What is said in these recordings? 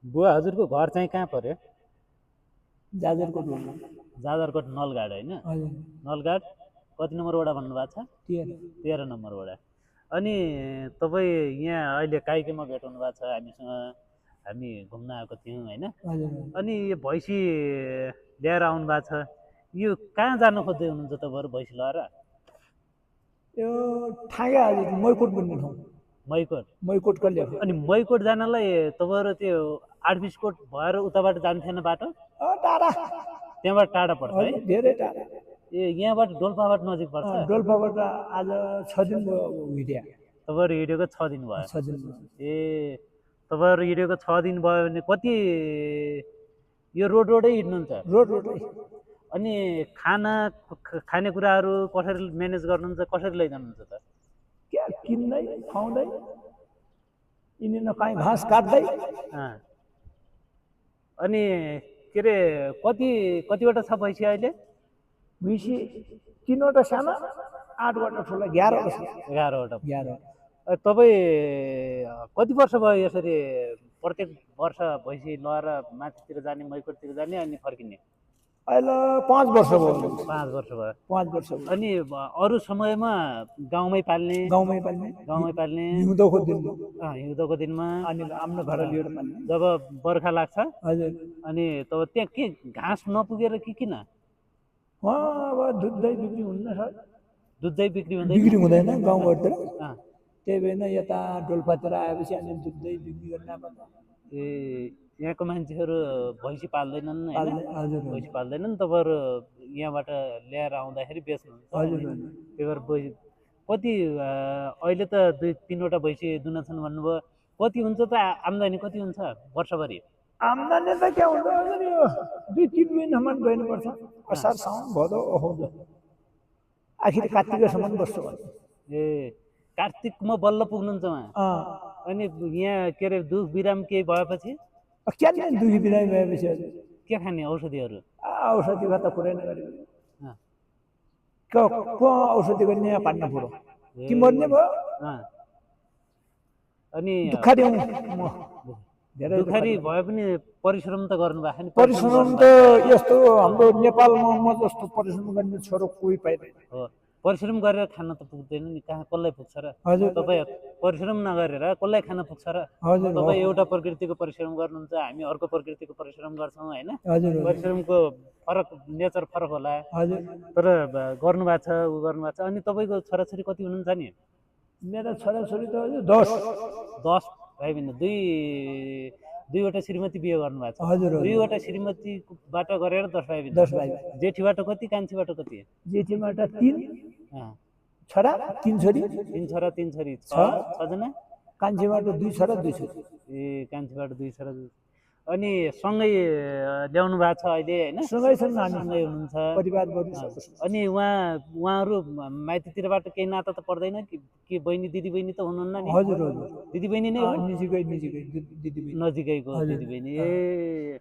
बुवा हजुरको घर चाहिँ कहाँ पर्यो? जाजरकोट भन्नु। जाजरकोट नलगाड होइन? हजुर नलगाड कति नम्बर वडा भन्नुभएको छ? 13 नम्बर वडा। अनि तपाईँ यहाँ अहिले काइकेमा भेटाउनु भएको छ हामीसँग, हामी घुम्न आएको थियौँ होइन? हजुर अनि यो भैँसी ल्याएर आउनु भएको छ, यो कहाँ जानु खोज्दै हुनुहुन्छ तपाईँहरू भैँसी लगाएर? यो ठाँगा हजुर मैकोट भन्ने ठाउँ। मैकोट? मैकोट कहिले अनि मैकोट जानलाई तपाईँहरू त्यो 8-20 कोट भएर उताबाट जान्थेन बाटो? टाढा, त्यहाँबाट टाढा पर्छ है? धेरै टाढा। ए यहाँबाट डोल्पाबाट नजिक पर्छ? डोल्पाबाट आज 6 दिन भयो हिँड्या। तपाईँहरू हिँडेको 6 दिन भयो? 6 दिन भयो। ए तपाईँहरू हिँडेको 6 दिन भयो भने कति यो रोडै हिँड्नुहुन्छ? रोडै। अनि खानेकुराहरू कसरी म्यानेज गर्नुहुन्छ, कसरी लैजानुहुन्छ त? क्या किन्दै खुवाउँदै यिनीन काहीँ घाँस काट्दै। अनि के अरे कतिवटा छ भैँसी अहिले? भैँसी 3वटा साना, 8वटा ठुला, 11वटा छ। 11वटा। 11। तपाईँ कति वर्ष भयो यसरी प्रत्येक वर्ष भैँसी लगाएर माथितिर जाने, मैकोटतिर जाने अनि फर्किने? अहिले 5 वर्ष भयो। 5 वर्ष भयो। 5 वर्ष भयो। अनि अरू समयमा गाउँमै पाल्ने? गाउँमै पाल्ने। हिउँदोको दिनमा। हिउँदोको दिनमा अनि आफ्नो घर लिएर पाल्ने। जब बर्खा लाग्छ हजुर, अनि तब त्यहाँ के घाँस नपुगेर कि किन? अब दुध दही बिक्री हुन्न सर। दुध दही बिक्री हुँदैन गाउँघरतिर। त्यही भएर यता डोल्पातिर आएपछि अनि दुध दही बिक्री गर्न पर्छ। ए यहाँको मान्छेहरू भैँसी पाल्दैनन् होइन? हजुर, भैँसी पाल्दैनन्, तपाईँहरू यहाँबाट ल्याएर आउँदाखेरि बेच्नुहुन्छ? हजुर। त्यही भएर कति अहिले त 2-3वटा भैँसी दुना छन् भन्नुभयो, कति हुन्छ त आम्दानी, कति हुन्छ वर्षभरि? आम्दानी त क्या हुन्छ हजुर, यो 2-3 महिनासम्म गइनुपर्छ। असार साउन भदौ असोज आखिर कार्तिकसम्म बस्छु। ए कार्तिकमा बल्ल पुग्नुहुन्छ उहाँ? अनि यहाँ के अरे दुख बिराम केही भएपछि? क्या दुखी बिरामी भएपछि के खाने औषधिहरू? औषधि त पुरै नगरे को औषधि गर्ने यहाँ पाड्न पुरो कि मर्ने भयो। अनि दुखारी भए पनि परिश्रम त गर्नु भएको नि? परिश्रम त यस्तो हाम्रो नेपालमा म जस्तो परिश्रम गर्ने छोरो कोही पाइदैन। परिश्रम गरेर खान त पुग्दैन नि, कहाँ कसलाई पुग्छ र? हजुर, तपाईँ परिश्रम नगरेर कसलाई खान पुग्छ र? हजुर, तपाईँ एउटा प्रकृतिको परिश्रम गर्नुहुन्छ, हामी अर्को प्रकृतिको परिश्रम गर्छौँ होइन? हजुर, परिश्रमको फरक, नेचर फरक होला। हजुर, तर गर्नुभएको छ, ऊ गर्नुभएको छ। अनि तपाईँको छोराछोरी कति हुनुहुन्छ नि? मेरो छोराछोरी त 10 भाइ बहिनी। दुईवटा श्रीमती बिहे गर्नुभएको छ? हजुर। 2वटा श्रीमतीबाट गरेर 10 भाइ बहिनी। 10 भाइ। जेठीबाट कति, कान्छीबाट कति? जेठीबाट 3 छोरा 3 छोरी। 3 छोरा 3 छोरी, 6 जना। कान्छीबाट 2 छोरा 2 छोरी। ए कान्छीबाट 2 छोरा। अनि सँगै ल्याउनु भएको छ अहिले होइन? सँगै हुनुहुन्छ परिवार। अनि उहाँहरू माइतीतिरबाट केही नाता त पर्दैन कि बहिनी दिदी बहिनी त हुनुहुन्न नि? हजुर, दिदी बहिनी नै हो? नजिकैको दिदी बहिनी। ए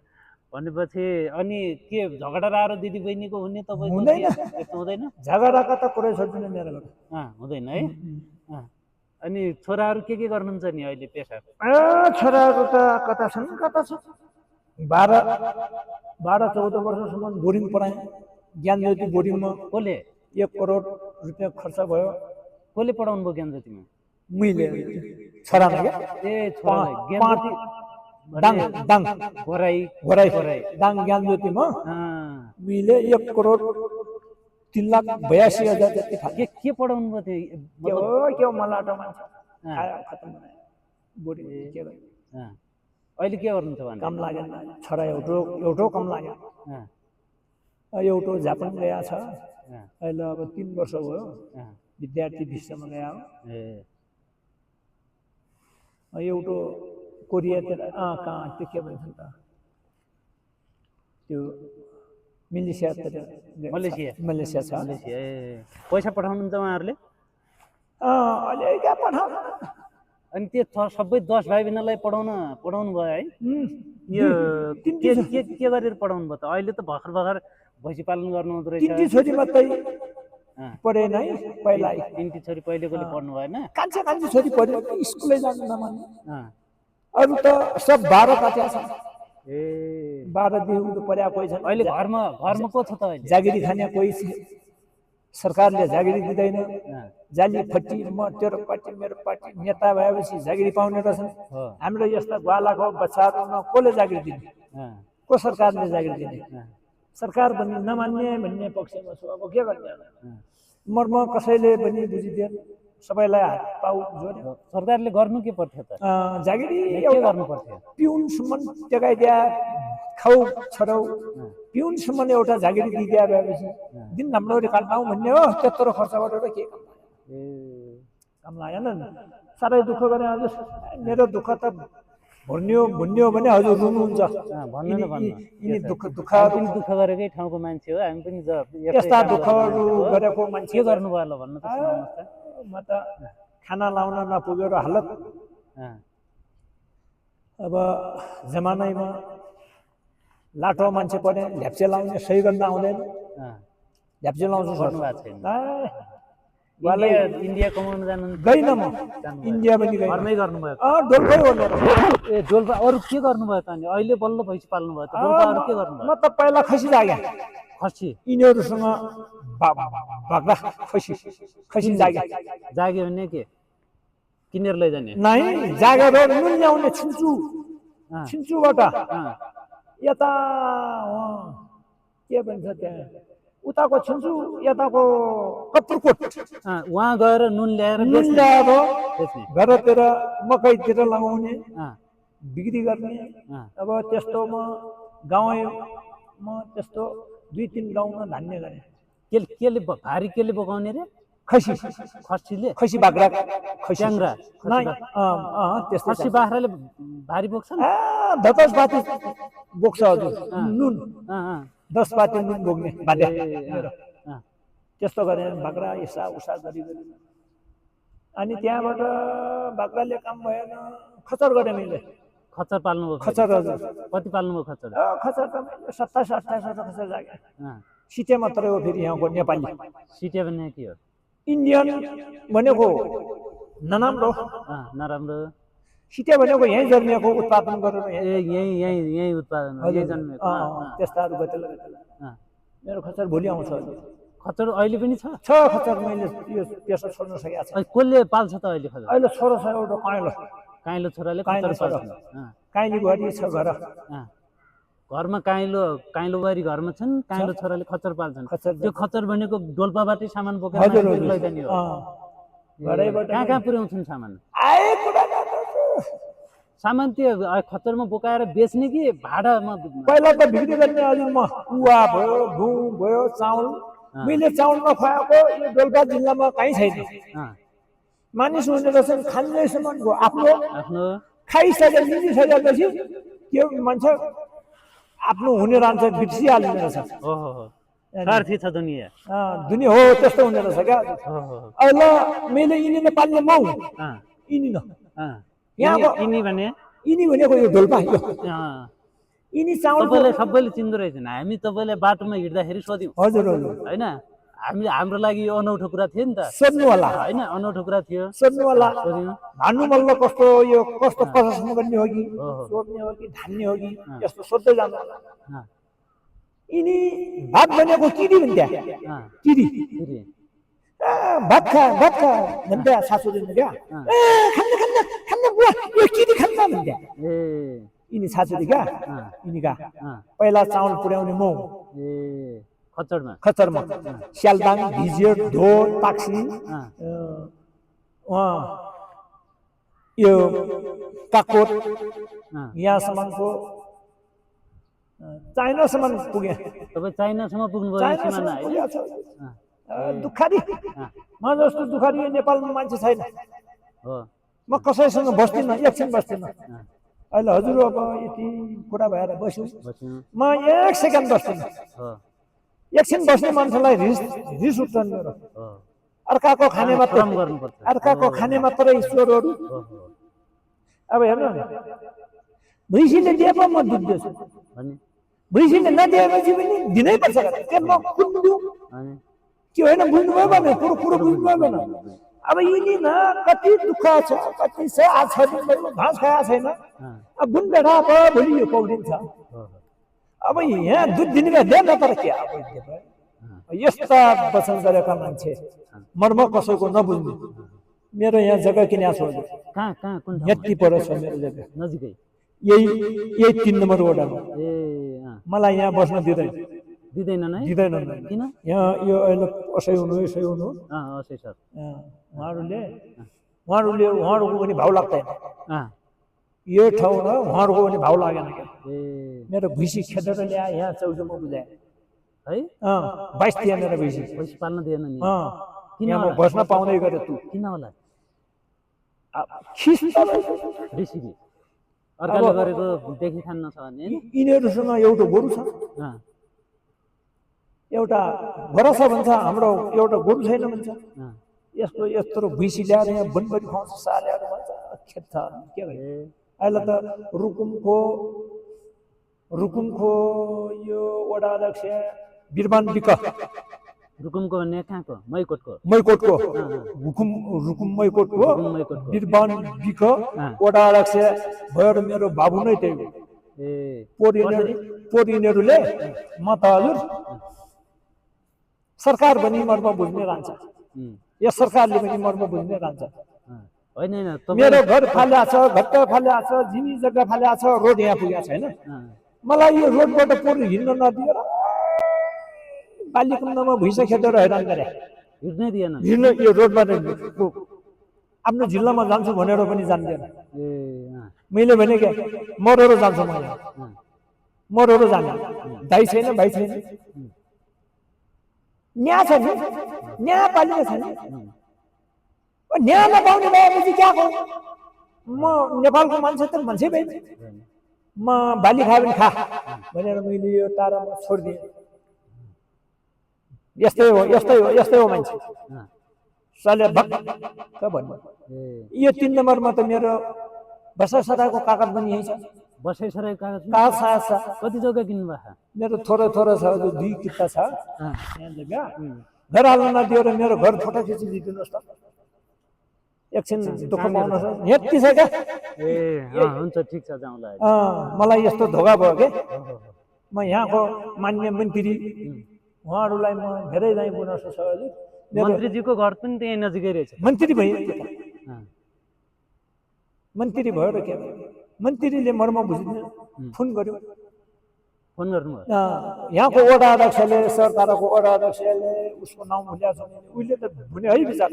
भनेपछि अनि के झगडा आएर दिदी बहिनीको हुने तपाईँ? हुँदैन। झगडाका त कुरै सोच्दैन मेरो घर। हुँदैन है? अनि छोराहरू के गर्नुहुन्छ नि अहिले पेसा? छोराहरू त कता छन् 12-14 वर्षसम्म बोर्डिङ पढाएँ। ज्ञानज्योति बोर्डिङमा। कसले? 1 करोड रुपियाँ खर्च भयो। कसले पढाउनु भयो ज्ञानज्योतिमा? मैले छोराले क्या। ए छोराले ज्ञानज्योति दाङ ज्ञानज्योतिमा मैले 1 करोड 3,82,000 जति थाले। के पढाउनु भयो त्यो? के मलाटो मान्छे खतम बोर्डिङ के भयो। अहिले के गर्नुहुन्छ भने? काम लागेन। छोरा एउटो काम लाग्यो। एउटो जापान गया छ। अहिले अब 3 वर्ष भयो। विद्यार्थी भिसामा गया हो। एउटो कोरियातिर कहाँ त्यो के भन्छ त त्यो मलेसिया छ। पैसा पठाउनुहुन्छ उहाँहरूले? अहिले क्या पठाउनु। अनि त्यो सबै 10 भाइ बहिनीलाई पढाउनु भयो है? यो के गरेर पढाउनु भयो त? अहिले त भर्खर भैँसी पालन गर्नु हुँदो रहेछ। 3 छोरी मात्रै पढेन है पहिला। 3 छोरी पहिलेकोले पढ्नु भएन? कान्छी छोरी पढ्यो, स्कुलै जानु नमान्ने। अरू त सब 12 काटिया छ ए 12 देखि त पर्या कोही छैन अहिले घरमा को छ त अहिले जागिरी खाने कोही सरकारले जागिरी दिँदैन जाली फट्टी म तेरो पार्टी मेरो पार्टी नेता भएपछि जागिरी पाउने रहेछन् हाम्रो यस्ता ग्वालाको बच्चाहरूमा कसले जागिरी दिने को सरकारले जागिरी दिने सरकार पनि नमान्ने भन्ने पक्षमा छु अब के गर्ने मर्म कसैले पनि बुझिदिएन सबैलाई हात पाउ जोड्यो सरकारले गर्नु के पर्थ्यो त जागिरी के गर्नु पर्थ्यो पिउनसम्म टेकाइदिया खाउ छोडौ पिउनसम्म एउटा जागिरी दिइदिया भएपछि दिन हाम्रो काट्नाउ भन्ने हो त्यत्रो खर्च गरेर के काम लागेन नि साह्रै दुःख गरे हजुर मेरो दुःख त भन्यो भने हजुर रुनुहुन्छ भन्नु न भन्नु यिनी दुःखहरू दुःख गरेकै ठाउँको मान्छे हो हामी पनि यस्ता दुःखहरू गरेको मान्छे के गर्नु भयो भन्नु त म त खाना लाउन नपुगेर हालत अब जमानैमा लाटो मान्छे पर्ने ल्याप्चे लाउने सही गर्न आउँदैन ल्याप्चे लाउँछु इन्डिया कमाउनु जानु गइन म इन्डिया पनि गएँ घरमै गर्नुभयो डोल्पै हो मेरो ए डोल्पा अरू के गर्नुभयो त अनि अहिले बल्ल भैँसी पाल्नु भयो त डोल्पा अरू के गर्नुभयो म त पहिला खसी जागे खसी यिनीहरूसँग बाख्रा खसी जागे जाग्यो भने के किनेर लैजाने नै जागेर नुन ल्याउने छिन्चुबाट यता के भन्छ त्यहाँ उताको छिन्चु यताको कपुरकोट उहाँ गएर नुन ल्याएर घरतिर मकैतिर लगाउने बिक्री गर्ने अब त्यस्तोमा गाउँमा त्यस्तो 2-3 गाउँमा धान्ने गरे केले भारी केले बोकाउने रे खसीले बाख्रा च्याङ्ग्रा त्यस्तो खसी बाख्राले भारी बोक्छ नि 10 पाती बोक्छ हजुर नुन 10 पाती नुन बोक्ने बाध्य त्यस्तो गरे बाख्रा यसा उसा गरी अनि त्यहाँबाट बाख्राले काम भएन खचर गरे मैले खचर पाल्नु भयो खचर हजुर कति पाल्नु भयो खचर खचर त मैले 27-28 खचर जागे सिटे मात्रै हो फेरि यहाँको नेपाली सिटे भने के हो इन्डियन भनेको नराम्रो नराम्रो सिटे भनेको यहीँ जन्मिएको उत्पादन गरेर यहीँ उत्पादन यहीँ जन्मिएको त्यस्ताहरू गतेला मेरो खचर भोलि आउँछ खचर अहिले पनि छ खचर मैले यो पेसा छोड्न सकेको छ कसले पाल्छ त अहिले खचर अहिले छोरो छ एउटा काइलो छोराले खचर पाल्छ काइली बुहारी छ घर घरमा काइलो बुहारी घरमा छन् काइलो छोराले खचर पाल्छन् त्यो खचर भनेको डोल्पाबाटै सामान बोकेर लैजाने हो कहाँ पुर्याउँछन् सामान त्यो खचरमा बोकाएर बेच्ने कि भाडामा पहिला त बिक्री गर्ने हजुर म कुवा भयो घुँ भयो चाउल मैले चाउल नखुवाएको यो डोल्पा जिल्लामा कहीँ छैन मानिस हुने रहेछन् खानेसम्मको आफ्नो खाइसकेपछि त्यो मान्छे आफ्नो हुने रहन्छ बिर्सिहाल्ने रहेछ स्वार्थी छ दुनियाँ हो त्यस्तो हुने रहेछ क्या अहिले मैले यिनीले पाल्ने माउ यिनी भनेको यो डोल्पा यिनी चाउल सबैले चिन्दो रहेछन् हामी तपाईँलाई बाटोमा हिँड्दाखेरि सोध्यौँ हजुर होइन हाम्रो लागि यो अनौठो कुरा थियो नि त सोध्नुवाला होइन अनौठो कुरा थियो सोध्नुवाला भन्नु मल्ल कस्तो प्रशासन गर्ने हो कि सोध्ने हो कि धान्ने हो कि यस्तो सोध्दै जानु यिनी भात भनेको किरी भन्थ्या किरी भात खा भन्थ्या सासूले क्या खान्न बुवा यो किरी खान्न भन्थ्या यिनी सासूले क्या यिनीका पहिला चाउल पुर्याउने मौ खचरमा स्यालदाङ भिजियो ढोल पाक्सी यो काकोट यहाँसम्मको चाइनासम्म पुगे तपाईँ चाइनासम्म पुग्नुभयो दुखारी म जस्तो दुखारी नेपालमा मान्छे छैन म कसैसँग बस्दिनँ एकछिन बस्दिनँ अहिले हजुर अब यति कुरा भएर बस्छु म 1 सेकेन्ड बस्दिनँ एकछिन बस्ने मान्छेलाई रिस उठ्छन् मेरो अर्काको खाने मात्रै ईश्वरहरू अब हेर्नु भैँसीले दिए पो म दुध दिन्छु भैँसीले नदिएपछि पनि दिनै पर्छ के म कुन दिउँ के होइन बुझ्नुभयो भने कुरो बुझ्नुभयो भने अब यिनी न कति दुःख छ कति छ आज 6 दिन भयो घाँस खाएको छैन अब गुण बेठा भयो भोलि यो पौडिन्छ अब यहाँ दुध दिने दिएन तर के अब यस्ता वचन गरेका मान्छे मर्म कसैको नबुझ्ने मेरो यहाँ जग्गा किने छ कहाँ कहाँ कुन ठाउँ यति पर छ मेरो जग्गा नजिकै यही 3 नम्बर वडामा ए मलाई यहाँ बस्न दिँदैन दिँदैनन् है दिँदैन किन यहाँ यो अहिले असै हुनु यसै हुनु असै सर उहाँहरूको पनि भाउ लाग्दैन यो ठाउँमा उहाँहरूको पनि भाउ लागेन क्या ए मेरो भैँसी खेदेर ल्याए यहाँ चौधमा बुझाए है 22 दिए मेरो भैँसी पैसा पाल्न दिएन नि किन यहाँ म बस्न पाउँदै गरे तु किन होला खिस ऋषिले अर्काले गरेको देखि खान्न छ भने यिनीहरूसँग एउटा गोरु छ एउटा घोडा छ भन्छ हाम्रो एउटा गोरु छैन भन्छ यस्तो यत्रो भैँसी ल्याएर यहाँ बनबरी खुवाउँछ सालेहरू भन्छ खेद्छ के गरे अहिले त रुकुमको यो वडा अध्यक्ष बिरबान विक रुकुमको भन्ने कहाँको मैकोटको रुकुम मैकोटको बिरबान विक वडा अध्यक्ष भएर मेरो बाबु नै त्यही हो ए पोरिनेहरूले म त हजुर सरकार पनि मर्म बुझ्ने रहन्छ यस सरकारले पनि मर्म बुझ्ने रहन्छ होइन होइन मेरो घर फाल्या छ घट्ट फाल्या छ जिमी जग्गा फाल्या छ रोड यहाँ पुगेको छैन मलाई यो रोडबाट पोहोर हिँड्न नदिएर बालीकुण्डमा भुइँसा खेदेर हैरान गरे हिँड्नै दिएन हिँड्न यो रोडबाट आफ्नो जिल्लामा जान्छु भनेर पनि जान्दैन ए मैले भने क्या मरेर जान्छु म यहाँ मरेर जाने दाइ छैन भाइ छैन न्याय छ नि न्याय पालिएको छ नि न्याय नपाउने भएपछि क्या हो म नेपालको मान्छे त मान्छे भए म बाली खायो भने खा भनेर मैले यो तारामा छोडिदिएँ यस्तै हो मान्छे साले भक्क भन्नु यो 3 नम्बरमा त मेरो बसासराको कागज पनि यही छ बसाइसराई कागज छ कति जग्गा किन्नु भएको मेरो थोरै छ 2 किता छ यहाँ जग्गा घर हाल्न नदिएर मेरो घर फोटो खिची दिनुहोस् त एकछिन दुःख पाउन यति छ क्या ए हुन्छ ठिक छ जाउँला मलाई यस्तो धोका भयो के म यहाँको मान्य मन्त्री उहाँहरूलाई म धेरै नै गुनासो छ अहिले मन्त्रीजीको घर पनि त्यही नजिकै रहेछ मन्त्री भयो मन्त्री भयो र के मन्त्रीले मर्म बुझ्दैन फोन गर्यो फोन गर्नु यहाँको वडा अध्यक्षले सरकारको वडा अध्यक्षले उसको नाम भुल्या छ उहिले त भने है विचार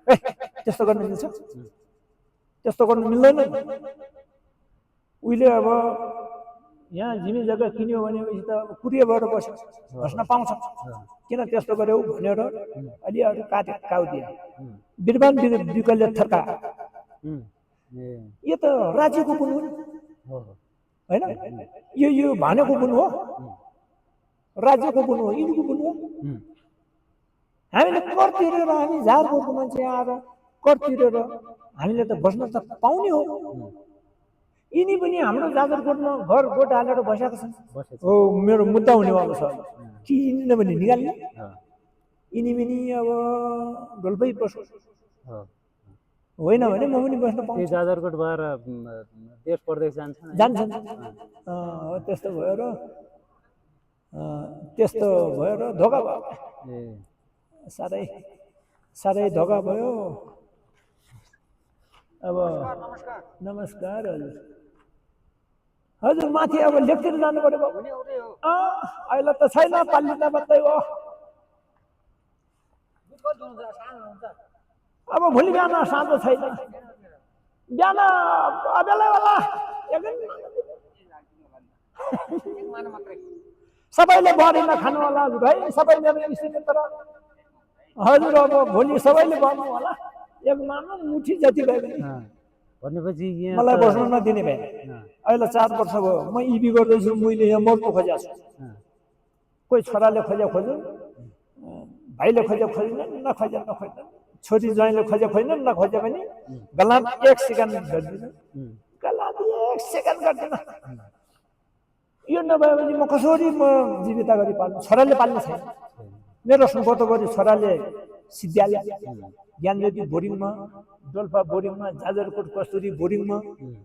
ए त्यस्तो गर्न मिल्छ त्यस्तो गर्नु मिल्दैन उहिले अब यहाँ जिमी जग्गा किन्यो भनेपछि त कुरिया भएर बस्यो बस्न पाउँछ किन त्यस्तो गर्यो भनेर अलि अरू काउदिए बिरबान विकलले थर्का यो त राज्यको पुन हो होइन यो भनेको पुन हो राज्यको पुन हो यिनीको पुन हो हामीले कर तिरेर हामी झारकोटको मान्छे आएर कर तिरेर हामीले त बस्न त पाउने हो यिनी पनि हाम्रो जाजरकोटमा घर गोठ हालेर बसेका छन् हो मेरो मुद्दा हुनेवाला छ कि यिनीले पनि निकाल्ने यिनी पनि अब डोल्पै बस्छ होइन भने म पनि बस्न पाउँछु जाजरकोट भएर देश प्रदेश जान्छन् त्यस्तो भएर धोका भयो साह्रै धोका भयो अब नमस्कार हजुर माथि अब लेखतिर जानु पर्यो अहिले त छैन पाल्ली मात्रै हो अब भोलि बिहान साँझ छैन बिहान बेला बेला सबैले बढेन खानु होला हजुर है सबै मेरो मित्र हजुर अब भोलि सबैले बढ्नु होला एक मानव मुठी जति भयो भनेपछि मलाई बस्न नदिने भए अहिले 4 वर्ष भयो म इबी गर्दैछु मैले यहाँ मर्नु खोजेको छु कोही छोराले खोज्यो भाइले खोज्यो नखोज्यो छोरी ज्वाइँले खोज्यो नखोज्यो भने गलाम 1 सेकेन्ड गर्दिन गलाम 1 सेकेन्ड गर्दिन यो नभएपछि म कसरी म जीवित गरी पाल्नु छोराले पाल्ने छैन मेरो सम्पत्ति गरी छोराले सिद्ध्यालय ज्ञानज्योति बोर्डिङमा, डोल्पा बोर्डिङमा, जाजरकोट कस्तुरी बोर्डिङमा,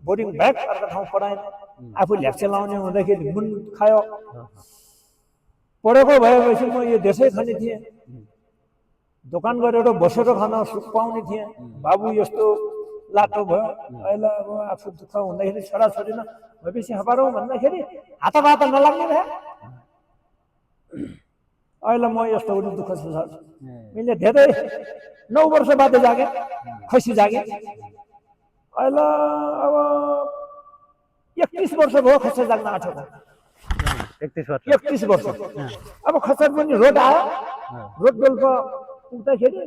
बोर्डिङ ब्याक अर्को ठाउँ पढाएन। आफू ल्याप्चे लाउने हुँदाखेरि मुन खायो। पढेको भएपछि म यो देशै खाने थिएँ, दोकान गरेर बसेर खान सुख पाउने थिएँ। बाबु यस्तो लाटो भयो, अहिले अब आफू दुःख हुँदाखेरि छोराछोरीमा भएपछि हपारौँ भन्दाखेरि हातबाट नलाग्ने भए। अहिले म यस्तो हुने दुःख छ सर। मैले धेरै 9 वर्ष बाद जागेँ, खसी जागेँ। अहिले अब 31 वर्ष भयो खसी जाग्न आँटेको। 31 वर्ष। अब खसर पनि रोड आयो, रोड डोल्पा पुग्दाखेरि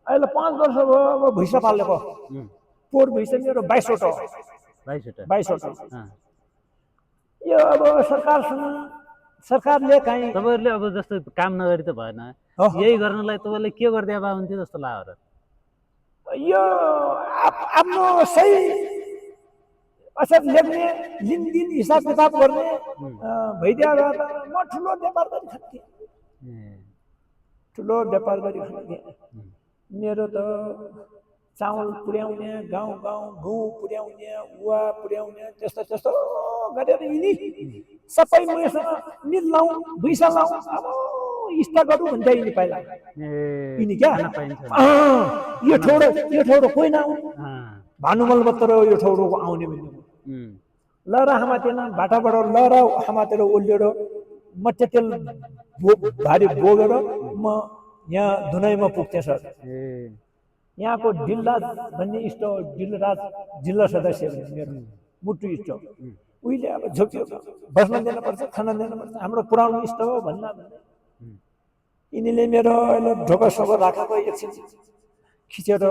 अहिले 5 वर्ष भयो अब भैँसा पालेको। पोहोर भैँसा मेरो 22वटा। यो अब सरकारले कहीँ तपाईँहरूले अब जस्तो काम नगरी त भएन, यही गर्नलाई तपाईँले के गर्दै भए हुन्थ्यो जस्तो लाग्यो र? यो आफ्नो सही असर लेख्ने लिनदिन हिसाब किताब गर्ने भइदिया भए त म ठुलो व्यापार गरी खान्थेँ। मेरो त चामल पुर्याउने, गाउँ गहुँ पुर्याउने, उवा पुर्याउने, त्यस्तो गरेर यिनी सबै मसँग मिलाउँ भुइँसा लाउँ। अब इष्टा गरौँ भन्छ यिनी पहिला। यिनी क्या यो ठौरो कोही नआउने, भानुमल मात्र यो ठौरोको आउने भन्ने। ल र हामातेन बाटाबाट ल र हामातेर ओल्लेर मट्टे तेल भारी बोकेर म यहाँ धुनाइमा पुग्थेँ सर। यहाँको डिलराज भन्ने इष्ट, डिलराज जिल्ला सदस्य मेरो मुटु इष्ट। उहिले अब झोक्यो, बस्न दिनुपर्छ, खाना दिनुपर्छ, हाम्रो पुरानो इष्ट हो भन्न। यिनीले मेरो अहिले ढोकासोको राखेको एकछिन खिचेर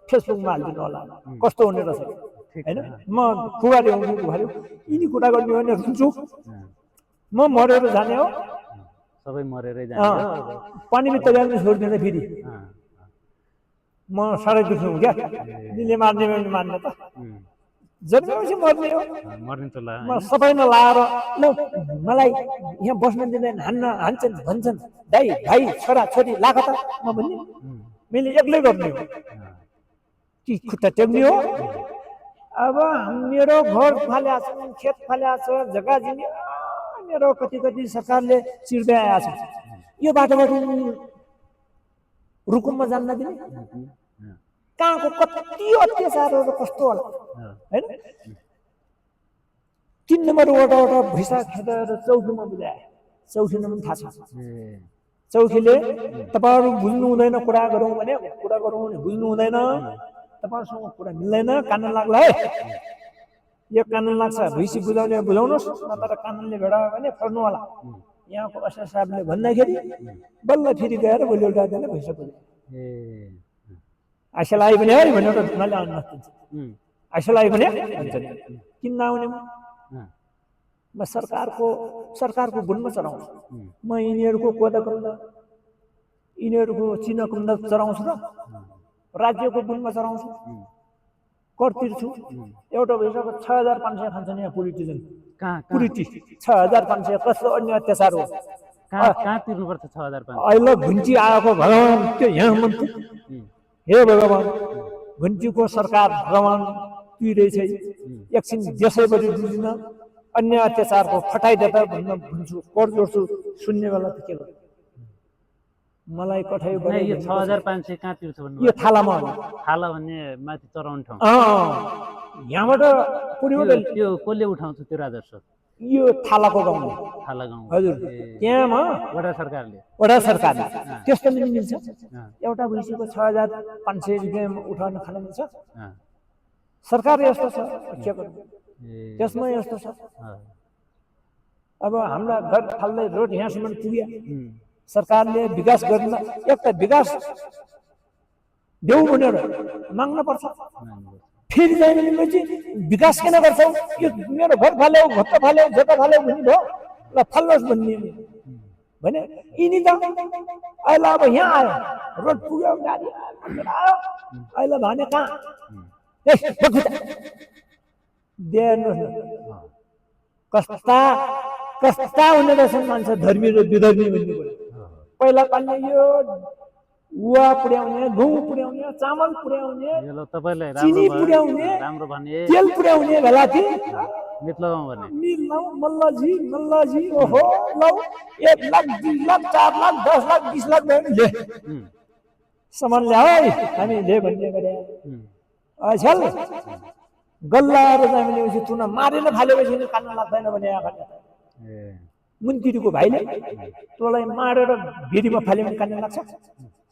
फेसबुकमा हालिदिनु होला, कस्तो हुने रहेछ होइन। म खुवारी हुनु भयो, यिनी कुरा गर्ने भने रुन्छु, म मरेर जाने हो। सबै मरेरै जाने हो। पानीमा तगाल्ने छोडिदिँदा फेरि म साह्रै दुःखी हुँ क्या। यिनीले मार्ने भने मार्ने त जन्मेपछि मर्ने हो। म सबैमा लाएर ल मलाई यहाँ बस्न दिँदैन, हान्छन् भन्छन्, दाइ भाइ छोरा छोरी लाग त म भन्ने। मैले एक्लै गर्ने हो कि खुट्टा टेक्ने हो। अब मेरो घर फाल्या छ, खेत फाल्या छ, जग्गा जमिन मेरो कति सरकारले चिर्दै आएको छ। यो बाटोबाट रुकुममा जान्न दिने, कहाँको कति अत्याचारहरू कस्तो होला होइन। 3 नम्बर वटा भैँसा खेदेर चौकीमा बुझाए। चौकीमा पनि थाहा छ, चौकीले तपाईँहरू बुझ्नु हुँदैन, कुरा गरौँ भने बुझ्नु हुँदैन, तपाईँहरूसँग कुरा मिल्दैन, कानुन लाग्ला है। यो कानुन लाग्छ, भैँसी बुझाउने बुझाउनुहोस्, नत्र कानुनले भेडायो भने फर्नु होला। यहाँको असार साहबले भन्दाखेरि बल्ल फेरि गएर भोलि एउटा दिन भैँसा बुझाए। आइसलाई पनि है भनेर ढुङ्गाले आउनु नसक्छ। आइसलाई पनि किन नआउने? म सरकारको गुणमा चलाउँछु। म यिनीहरूको कोदाकुन्द, यिनीहरूको चिनाकुन्द चलाउँछु र राज्यको गुणमा चलाउँछु, कर तिर्छु। एउटा भैँसाको 6500 खान्छन् यहाँ पुलिटिजन। पुलिटी 6500 कस्तो अन्य अत्याचार हो। कहाँ तिर्नुपर्छ 6500? अहिले घुन्ची आएको भगवान् त्यो यहाँ मन्त्री, हे भगवान् घुन्चीको सरकार भगवान् तिरेछ। एकछिन देशैभरि बुझ्न अन्य अत्याचारको फटाइदिँदा भन्न भन्छु, कर जोड्छु, सुन्ने बेला त के गर्नु। मलाई कठै यो 6500 कहाँ तिर्छ भन्नु? यो थालामा हो। थाला भन्ने माथि चराउने ठाउँ। यहाँबाट त्यो कसले उठाउँछ त्यो राजस्व? यो थालाको गाउँ, थाला गाउँ हजुर। त्यहाँमा वडा सरकारले त्यस्तो पनि मिल्छ। एउटा भैँसीको 6500 रुपियाँ उठाउन खान मिल्छ। सरकार यस्तो छ, के गर्नु त्यसमा यस्तो छ। अब हाम्रा घर फाल्दै रोड यहाँसम्म पुग्यो, सरकारले विकास गर्न एक त विकास देऊ भनेर माग्न पर्छ। फेरि चाहिँ भनेपछि विकास किन गर्छौ? यो मेरो घर फाल्यो, भत्ता फाल्यो, जग्गा फाल्यो भन्ने भयो, ल फाल्नुहोस् भन्ने भने यिनी त अहिले अब यहाँ आयो, रोड पुग्यो, गाडी आयो, अहिले भने कहाँ कस्ता हुने रहेछन् मान्छे, धर्मी र विधर्मी भन्ने कुरा। पहिला पाल्ने यो उवा पुर्याउने, गहुँ पुर्याउने, चामल पुर्याउने, यो ल तपाईँलाई चिनी राम्रो पुर्याउने, भयो राम्रो भने तेल पुर्याउने बेलाति मितलगाउँ भने मिल्लौ मल्लजी ओहो लौ 1 लाख 2 लाख 4 लाख 10 लाख 20 लाख भयो नि ले सामान ल्याऊ है हामी ले भन्ने गरे अछल गल्लाएर जामिलेपछि तुना मारेर फालेपछि नि कान्न लाग्दैन भने आखा ए मुन्तिरीको भाइले तँलाई मारेर भिडीमा फाल्यो भने कान्न लाग्छ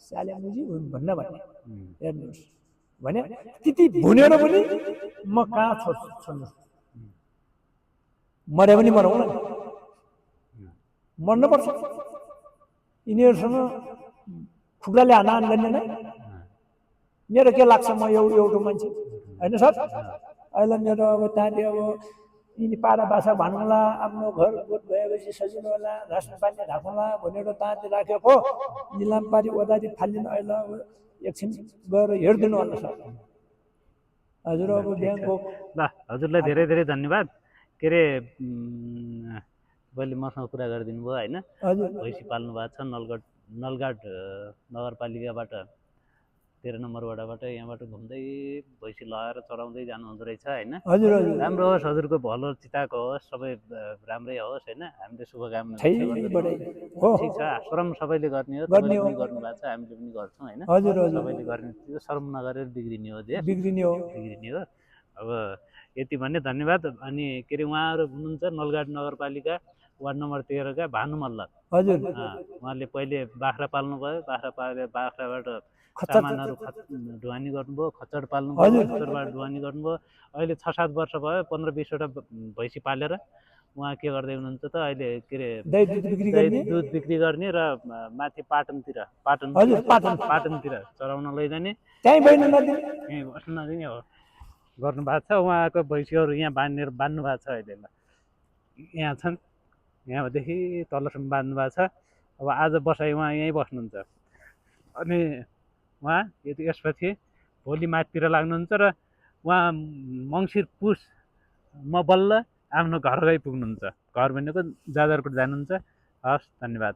साले मुजी भन्न हेर्नुहोस् भने त्यति भुनेर पनि म कहाँ छोड्छु मरे पनि मरौँ न मर्नुपर्छ यिनीहरूसँग खुट्टाले हानाहान गर्ने नै मेरो के लाग्छ म एउटा मान्छे होइन सर अहिले मेरो अब त्यहाँदेखि अब यिनी पारा बासा भानुला आफ्नो घर गोठ भएपछि सजिलो होला घाँस पानी राखौँला भनेर ताँति राखेको निलामपारी ओदारी फालिदिनु अहिले अब एकछिन गएर हेरिदिनु होला सर हजुर अब बिहानको ल हजुरलाई धेरै धेरै धन्यवाद के अरे तपाईँले मसँग कुरा गरिदिनु भयो होइन हजुर भैँसी पाल्नु भएको छ नलगाड नगरपालिकाबाट 13 नम्बर वडाबाट यहाँबाट घुम्दै भैँसी लगाएर चराउँदै जानु हुँदो रहेछ होइन हजुर हजुर राम्रो होस् हजुरको भलो चिताको होस् सबै राम्रै होस् होइन हामीले शुभकामना हो ठिक छ श्रम सबैले गर्ने हो तपाईँले पनि गर्नुभएको छ हामीले पनि गर्छौँ होइन हजुर हजुर सबैले गर्ने त्यो श्रम नगरेर बिग्रिने हो देश बिग्रिने हो बिग्रिने हो अब यति भन्ने धन्यवाद अनि के अरे उहाँहरू हुनुहुन्छ नलगाड नगरपालिका वार्ड नम्बर 13 का भानु मल्ल हजुर उहाँले पहिले बाख्रा पाल्नुभयो बाख्रा पालेर बाख्राबाट सामानहरू ढुवानी गर्नुभयो खच्चड पाल्नुभयो खच्चडबाट ढुवानी गर्नुभयो अहिले 6-7 वर्ष भयो 15-20 वटा भैँसी पालेर उहाँ के गर्दै हुनुहुन्छ त अहिले के अरे दुध बिक्री गर्ने र माथि पाटनतिर चराउन लैजाने त्यहीँ बैन नदिने यहीँ बस्न नदिने हो गर्नु भएको छ उहाँको भैँसीहरू यहाँ बान्नु भएको छ अहिले ल यहाँ छन् यहाँदेखि तलसम्म बाँध्नु भएको छ अब आज बसाइ उहाँ यहीँ बस्नुहुन्छ अनि उहाँ यसपछि भोलि माथितिर लाग्नुहुन्छ र उहाँ मङ्सिर पुसमा बल्ल आफ्नो घर गइपुग्नुहुन्छ घर भनेको जाजरकोट जानुहुन्छ हस् धन्यवाद